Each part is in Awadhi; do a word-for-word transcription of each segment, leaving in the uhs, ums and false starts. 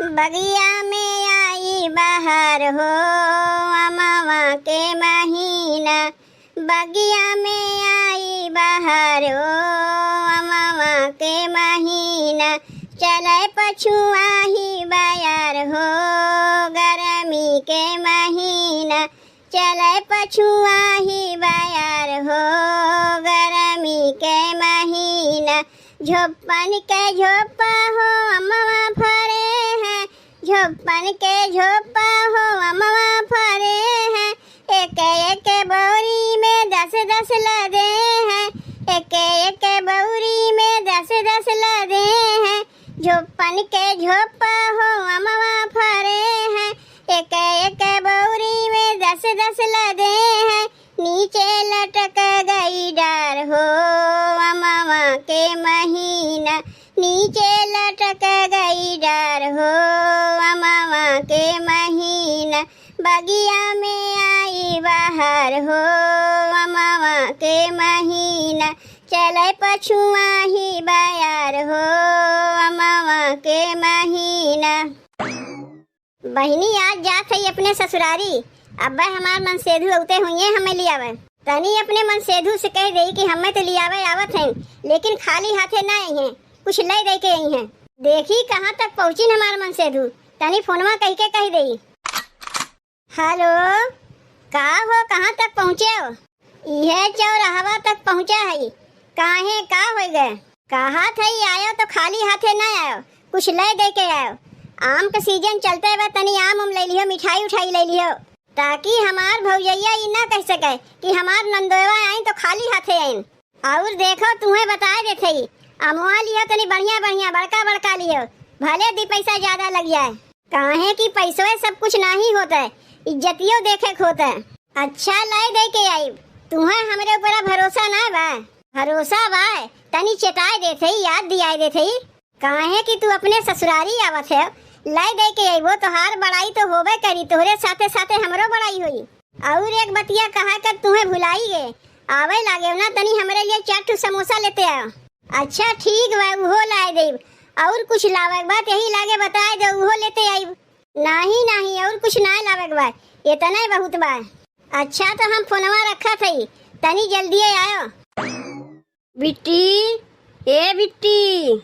बगिया में आई बहार हो, अमवा के महीना। बगिया में आई बहार हो, अमवा के महीना। चले पछुआ ही बयार हो, गरमी के महीना। चले पछुआ ही बयार हो, गरमी के महीना। झोपन के झोपा हो अमवा फरे हैं, झोपन के झोपा हो अमवा फरे हैं। एक एक बोरी में दस दस लदे हैं, एक एक बोरी में दस दस लदे हैं। झोपन के झोपा हो अमवा फरे हैं, एक एक बोरी में दस दस लदे हैं। नीचे लटक गई डार हो अमवा के महीना, नीचे लटक गई डार हो अमवा के महीना। बगिया में आई बहार हो अमवा के महीना। चले पछुआ ही बयार हो अमवा के महीना। बहिनी, आज जात हई अपने ससुरारी। अब्बे हमार मनसेधू अउते हुइये हमें लियावे। तनी अपने मनसेधू से कह देई कि हमें तो लियावे आवत हैं, लेकिन खाली हाथे ना आई हैं, कुछ ले दे के आई हैं। देखी कहाँ तक पहुँचिन हमार मनसेधू, तनी फोनवा कह के कह देई। हेलो, का हो, कहाँ तक पहुँचे हो? इहे चौराहवा तक पहुँचा है। काहे, का हो गए? कहा थे आयो तो खाली हाथे ना आयो, कुछ ले दे के आयो। आम के सीजन चलते बा, तनी आम उम ले लियो, मिठाई उठाई ले लियो, ताकि हमार भौजैया ई ना कह सके कि हमार नंदोवा आइन तो खाली हाथे आइन। और देखो, तुम्हें बताए देते ही, अमवा लियो तनी बढ़िया बढ़िया, बड़का बड़का लियो, भले दी पैसा ज्यादा लग जाए। काहे कि पैसवे सब कुछ नाही होत है, इज्जतियो देखे के होत है। अच्छा, लाई दे के आइब। तुहें हमरे ऊपर भरोसा ना बा? भरोसा बा, तनी चेताए देत हई, याद दियाए देत हई। काहे कि तू अपने ससुरारी आवत है, लाई दे के आइबो, तोहार बड़ाई तो होबे करी, तोहरे साथे साथे हमरो बड़ाई होई। और एक बतिया कहा कर तुहें भुलाई गे, आवे लागे ना, तनी हमरे लिए चार ठो समोसा लेते आओ। अच्छा ठीक बा, उहो लाए देब। और कुछ लावे के बात यही लागे बताए दो, उहो लेते आइब। नाही नाही, और कुछ ना लावे के बा, इतना ही बहुत बा। अच्छा तो हम फोनवा रखत हई, तनी जल्दी आयो। बिट्टी, ए बिट्टी।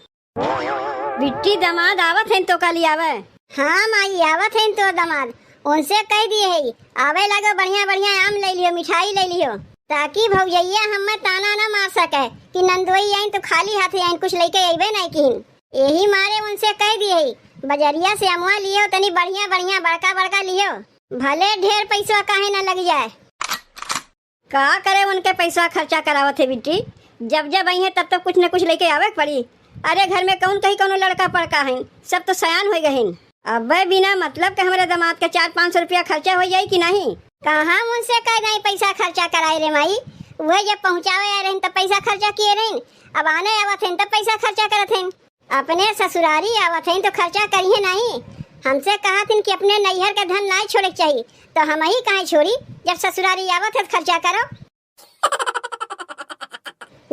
बिट्टी, दामाद आवत हैं तो का लियावे। हाँ माई, आवत हैं तो दामाद। उनसे कह दिए है, आवे लागो बढ़िया बढ़िया आम ले लियो, मिठाई ले लियो, ताकि भौजैया हमें ताना ना मार सके कि नंदोई आइन तो खाली हाथे आइन, कुछ लेके अइबे नहीं किन। यही मारे उनसे कह दिए है, बजरिया से अमवा लियो, तनी बढ़िया बढ़िया बड़का बड़का लियो, भले ढेर पैसा काहे ना लग जाए। का करे उनके पैसा खर्चा करावत है बिट्टी, जब जब आई हैं तब तब कुछ न कुछ लेके आवे के पड़ी। अरे घर में कौन कहीं कौनो लड़का पड़का है, सब तो सयान हो गए हैं। अबे बिना मतलब के हमरे दामाद के चार पाँच सौ रुपया खर्चा हो जाई कि नहीं? कहाँ उनसे कह जाई पैसा खर्चा कराए रे माई, वह जब पहुँचावे आ रहे तब पैसा खर्चा किए रहे, अब आने आवत हैं तब पैसा खर्चा करत हैं। अपने ससुरारी आवत हैं तो खर्चा करिए नहीं। हमसे कहत हैं कि अपने नैहर के धन नहीं छोड़े के चाहिए, तो हम ही काहे छोड़ी, जब ससुरारी आवत है तो खर्चा करो।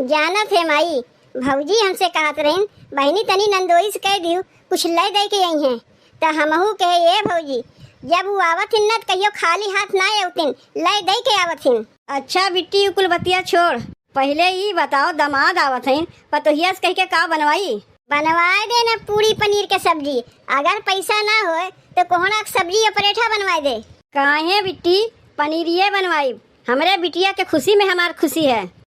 जानत है माई, भौजी हमसे कहत रहिन, "बहिनी तनी नंदोई से कह दियो, कुछ ले दे के आई हैं।" तो हमहू कहे, "ए भौजी, जब वो आवत हिन ना तो कहियो खाली हाथ ना अवतिन, ले दे के आवत हिन।" अच्छा बिट्टी, उ कुल बतिया छोड़, पहिले ई बताओ, दामाद आवत हईन, पतोहिया से कह के का बनवाई? बनवाए दे ना पूड़ी पनीर के सब्जी, अगर पैसा ना होए तो कोहड़ा के सब्जी या परेठा बनवाए दे। काहे बिट्टी, पनीरिये बनवाई, हमरे बिटिया के खुशी में हमार खुशी है।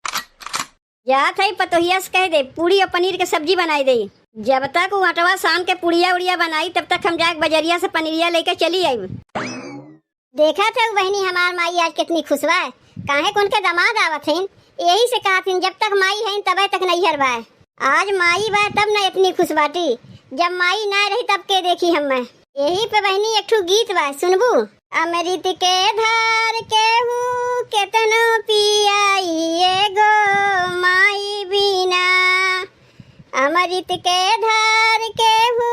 जात हई पतोहिया से कह दे पूड़ी और पनीर के सब्जी बनाई दे। जब तक वो अटवा सान के पुड़िया उड़िया बनाई तब तक हम जाके बजरिया से पनीरिया लेके चली आइब। देखा थे बहिनी, हमार माई आज कितनी खुश बा, काहे कि उनके दामाद आवत हईन, यही से कहत हईन, "जब तक माई हईन, तबे तक नैहर बा।" आज माई बा, तब न इतनी खुश बाटी, जब माई ना रही, तब के देखी हम्मे। यही पे बहिनी, एक ठो गीत बा, सुनबू? अमृत के धार केहू केतनो पियाई, एगो माई बिना। अमृत के धार केहू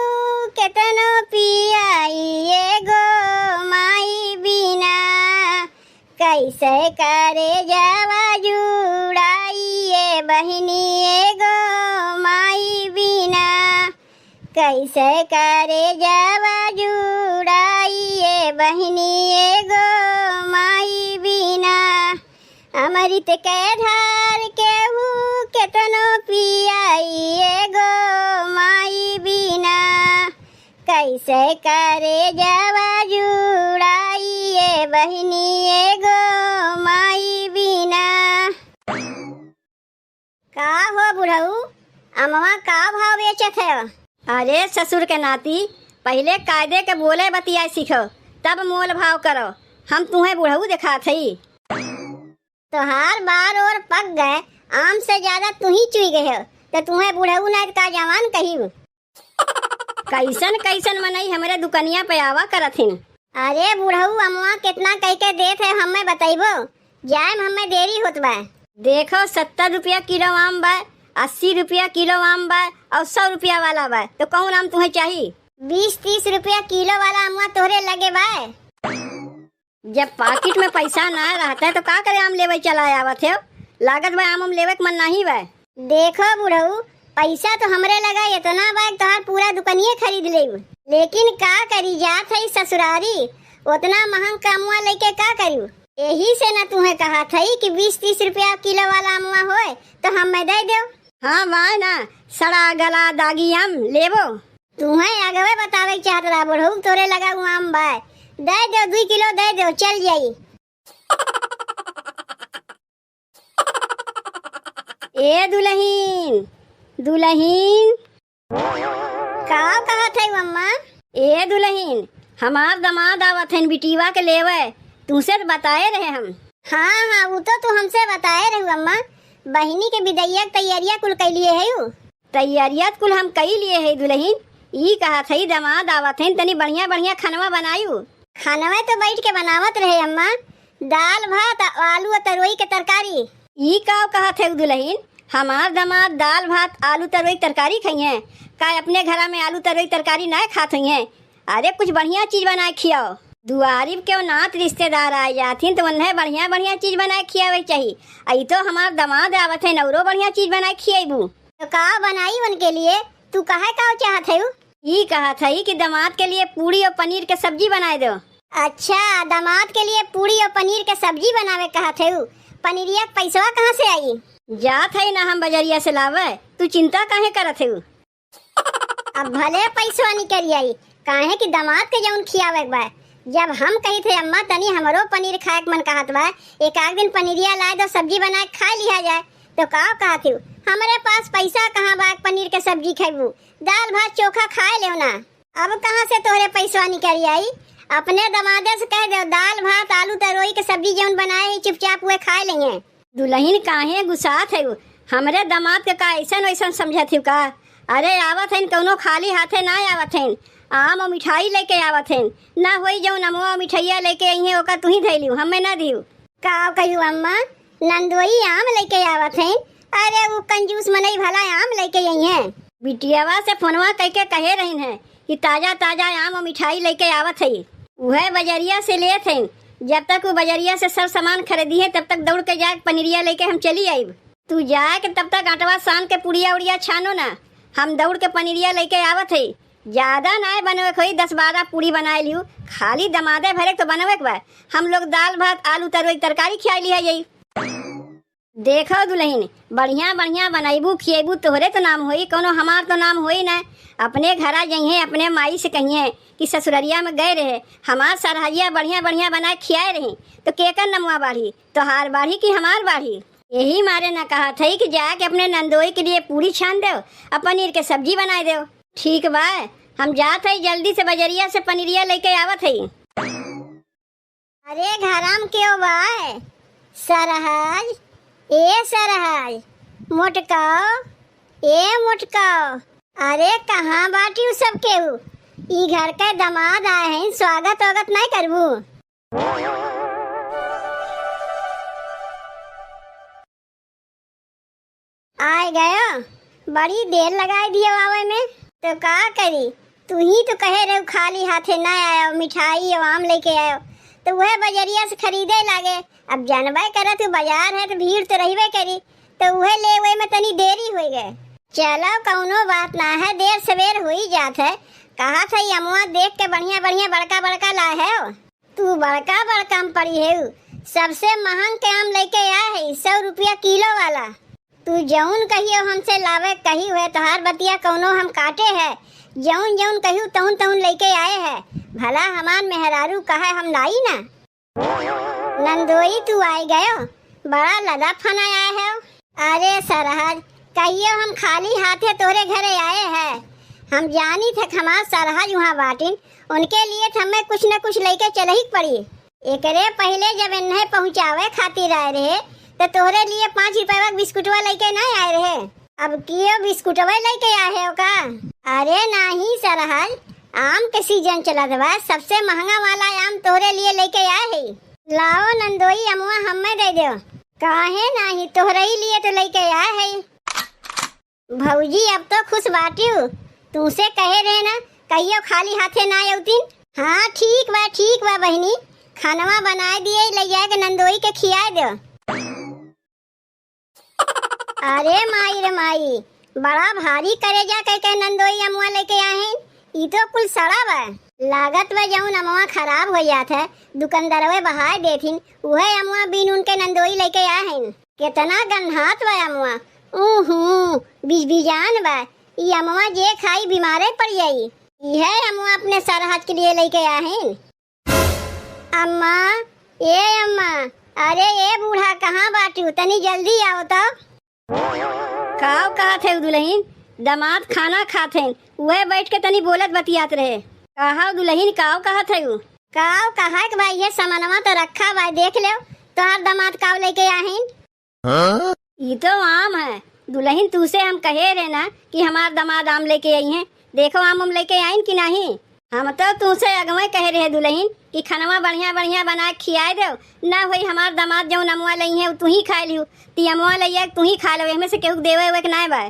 केतनो पियाई, एगो माई बिना। कैसे करेजवा जुड़ाई ए बहिनी, एगो माई बिना। कैसे करेजवा जुड़ाई ए बहिनी एगो माई बिना, अमृत के धार केहू केतनो पियाई एगो माई बिना। कैसे करेजवा जुड़ाई ए बहिनी एगो माई बिना। का हो बुढ़ऊ, अमवा का भाव बेचत है? अरे ससुर के नाती, पहिले कायदे के बोले बतियाए सीखो, तब मोल भाव करो। हम तुहें बुढ़ऊ देखात हई। तोहार बार ओर पक गए, आम से ज्यादा तुही चुई गए हो, तो तुहें बुढ़ऊ ना का जवान कही। कैसन कैसन मनई हमरे दुकनिया पे आवा करत हिन। अरे बुढ़ऊ, अमवा केतना कह के देत है, हमें बतइबो? जाए में हमें देरी होत बा। देखो, सत्तर रुपया किलो आम बा, अस्सी रुपया किलो आम बा, और सौ रुपया वाला बा, तो कौन आम तुहें चाही? बीस तीस रुपया किलो वाला अमवा तोहरे लगे बा। जब पाकिट में पैसा ना रहत है तो का करे आम लेवे चला आवत है? लागत बा आम हम लेवे के मन नाही बा। देखो बुढ़ऊ, पैसा तो हमरे लगा इतना बा कि तोहार पूरा दुकनिये खरीद लेब, लेकिन का करी, जात है ससुरारी, उतना महंग का अमवा लेके का करी? यही से ना तुहें कहा थई कि बीस तीस रुपया किलो वाला अमवा होए तो हमें दे दो। हाँ बा ना, सड़ा गला दागी आम लेबो। तुहें आगवे बतावे के चाहत रहा बुढ़ऊ, तोरे लगा उ आम बा, दे दो, दुई किलो दे दो, चल जाई। ए दुलहिन, दुलहिन। का कहत है अम्मा? ए दुलहिन, हमार दमाद आवत हन बिटिया के लेवे, तुमसे तो बताए रहे हम। हाँ हाँ, वो तो तू हमसे बताए रहू अम्मा। बहिनी के बिदैया के तैयारिया कुल कैलिए है उ। तैयारिया त कुल हम कई लिए है दुलहिन। ई कहत हई दमाद आवत हईन, तनी बढ़िया बढ़िया खनवा बनायू। खनवा तो बैठ के बनावत रहे अम्मा, दाल भात, आलू और तरोई के तरकारी। ई का कहत है दुलहिन, हमार दमाद दाल भात आलू तरोई तरकारी खइहें? का अपने घरा में आलू तरोई तरकारी ना खात हइहें? अरे कुछ बढ़िया चीज बनाए खियाओ। दुआरी के नात रिश्तेदार आ जाथिन तो उन्हें बढ़िया बढ़िया चीज बनाए खियावे के चाही। आ ई तो हमार दमाद आवत है, औरो बढ़िया चीज बनाए खियाइबू। तो का बनाई उनके लिए? तू कहे का चाहत है? ई कहत है कि दामाद के लिए पूड़ी और पनीर के सब्जी बनाए दो। अच्छा, दामाद के लिए पूड़ी और पनीर के सब्जी बनावे कहत है? पनीरिया के पैसवा कहाँ से आई? जात है ना हम बजरिया से लावे, तू चिंता काहे करत है? अब भले पैसवा निकल आई, काहे कि दामाद के जौन खियावे के बा। जब हम कही थे अम्मा तनी हमरो पनीर खाए के मन कहत बा, एक आध दिन पनीरिया लाए दो, सब्जी बनाए के खा लिया जाए, तो का कहत हूँ, हमरे पास पैसा कहाँ बा पनीर के सब्जी खैबू, दाल भात चोखा खाए लेव ना। अब कहाँ से तोहरे पैसवा निकल आई? अपने दमादे से कह दो दाल भात आलू तरोई के सब्जी जौन बनाए है चुपचाप उहे खाए लेंगे। दुलहिन काहे गुस्सात है? हमरे दामाद के का ऐसन वैसन समझत हिउ का? अरे आवत हइन, कौनो खाली हाथे ना आवत हइन, आम और मिठाई लेके आवत हइन। ना होई जौन अमवा मिठाइया लेके अइहें ओका तुही धइलिउ, हमें ना दिउ। का कहिउ अम्मा, नंदोई आम लेके आवत हइन। अरे उ कंजूस मनई भला आम लेके अइहें। बिटियावा से फोनवा कइके कहे रहिन है कि ताजा ताजा आम और मिठाई लेके आवत हई, उहे बजरिया से लेत हइन। जब तक उ बजरिया से सब सामान खरीदी है तब तक दौड़ के जाके पनीरिया लेके हम चली आइब। तू जाए के तब तक आटवा सान के पुड़िया उड़िया छानो ना, हम दौड़ के पनीरिया लेके आवत हई। ज्यादा नाय बनवे के होई, दस बारह पूड़ी बनाए लिहू, खाली दमादे भरे के तो बनवे के बा। हम लोग दाल भात आलू तरोई तरकारी खियाई लिहा जाई। देखो दुलहिन, बढ़िया बढ़िया बनैबू खिएबू, तोहरे तो नाम होई, कौनो हमार तो नाम होई ना। अपने घरा जइहें, अपने माई से कहिहें कि ससुररिया में गए रहे, हमार सरहजिया बढ़िया बढ़िया बनाए खियाए रही, तो केकर नमवा बाढ़ी, तोहार बाढ़ी कि हमार बाढ़ी? यही मारे न कहत हई कि जाके अपने नंदोई के लिए पूड़ी छान देव, आ पनीर के सब्जी बनाए देव। ठीक बा, हम जात हई, जल्दी से बजरिया से पनीरिया लेके आवत हई। अरे घरम केव बा? सरहज, ए सरहज, मोटकाओ, ए मोटकाओ, अरे कहाँ बाटिउ सब केहू? ई घर के दमाद आए हैं, स्वागत वागत नहीं करबू? आए गयो, बड़ी देर लगाए दियो आवे में। तो का करी, तू ही तो कहे रहो खाली हाथे ना आयो, मिठाई और आम लेके आयो, तो वह बजरिया से खरीदे लागे। अब जानबे करत तू बाजार है तो भीड़ तो रहबे करी, तो वह ले वह में तनी देरी हो गए। चलो, कउनो बात ना है, देर सवेर होई जात है। कहत है अमवा देख के बढ़िया बढ़िया बड़का बड़का लाए है। तू बड़का बड़का में पड़ी है, सबसे महंग के आम लेके आए है, सौ रुपया किलो वाला। तू जउन कहियो हमसे लावे कही हुए, तोहार बतिया कउनो हम काटे है, जउन जउन कहियो तउन तउन लेके आए है। भला हमार मेहरारू कहे हम लाई ना। नंदोई तू आइ गयो, बड़ा लदा फना आए हो। अरे सरहज, कहियो हम खाली हाथे तोहरे घरे आए है। हम जानी थे कि हमार सरहज वहाँ बाटिन, उनके लिए तो हमें कुछ न कुछ लेके चलही के पड़ी। एकरे पहिले जब इन्हें पहुँचावे खातिर आए रहे, तो तोहरे लिए पाँच रुपया के बिस्कुटवा लेके ना आए रहे। अब कियो बिस्कुटवा लेके आए हो का? अरे नाही सरहज, आम के सीजन चलत बा, सबसे महंगा वाला आम तोहरे लिए लेके आए है। लाओ नंदोई, अमवा हमें दे दो। काहे नाही, तोहरे ही लिए तो लेके आए है। भौजी, अब तो खुश बाटिउ, तुमसे कहे रहे ना, कहियो खाली हाथे ना अउतिन। हाँ, ठीक बा, ठीक बा बहिनी, खानवा बनाए दिए, ले जाए के नंदोई के खियाए दो। अरे माई रे माई, बड़ा भारी करेजा कह के नंदोई अमवा लेके आए हैं। ई तो कुल सड़ा बा। लागत बा जउन अमवा खराब हो जात है, दुकानदारवे बहाय देथिन, उहे अमवा बीन उनके नंदोई लेके आए हैं। केतना गन्हात बा अमवा। ऊहू, बिजबिजान बा। ई अमवा जे खाई बीमारे पड़ जाई। इहे अमवा अपने सरहज के लिए लेके आए हैं। अम्मा, ए अम्मा, अरे ए बूढ़ा, कहाँ बाटू? तनी जल्दी आओ तो। काव कहत है दुलहिन? दमाद खाना खात हैं, उहे बैठ के तनी बोलत बतियात रहे। कहा दुलहिन, काव कहत है उ? काव कहा के बा, ये समनवा तो रखा बा, देख लेव, तोहार दमाद काव लेके आहिन। हाँ? ई तो आम है दुलहिन, तूसे हम कहे रहे ना कि हमार दमाद आम लेके आई हैं। देखो आम हम लेके आइन कि नाही। हम तो तूसे अगवे कहे रहे दुलहिन कि खनवा बढ़िया बढ़िया बना के खियाए देव, ना होई हमार दमाद जउन अमवा लई है, उ तू ही खाए लिहू। ती अमवा लई है, तू ही खा लेवे, एहमे से केहू के देवे उवे के नाय बा।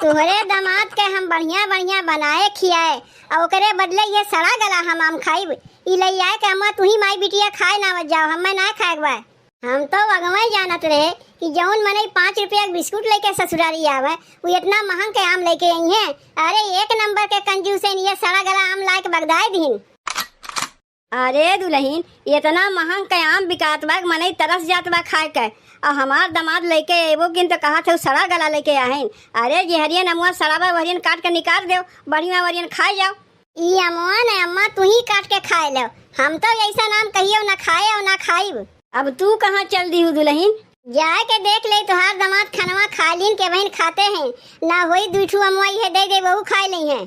तोहरे दमाद के हम बढ़िया बढ़िया बनाए खियाए, अउर ओकरे बदले ये सड़ा गला हम आम खाइब। ई लई आए के अमवा तू ही माई बिटिया खाए ना आवत जाओ, हमें ना खाए के बा। हम तो अगवे जानत रहे कि जउन मनई पाँच रुपया के बिस्कुट लेके ससुरारी आवे, उ इतना महंग के आम लेके आई हैं। अरे एक नंबर के कंजूस हैं, ये सड़ा गला आम लाए के बगदाए दीन। अरे दुलहिन, इतना महंग के आम बिकात बा कि मनई तरस जात बा खाए के, अउर हमार दमाद लेके अइबो किन तो कहत है सड़ा गला लेके आहिन। अरे जेहरियन अमवा सड़ा बा, वहरियन काट के निकाल देव, बढ़िया वहरियन खाए जाओ। ई अमवा न अम्मा, तू ही काट के खाए लो। हम तो ऐसा आम कहियो ना खाए अउर ना खाइब। अब तू कहाँ चल दिहू दुलहिन? जाए के देख ले, तोहार दमाद खनवा खा लीन के बहिन खाते हैं, ना होई दुई ठू अमवा इहे दे दे, वहू खाए लई हैं।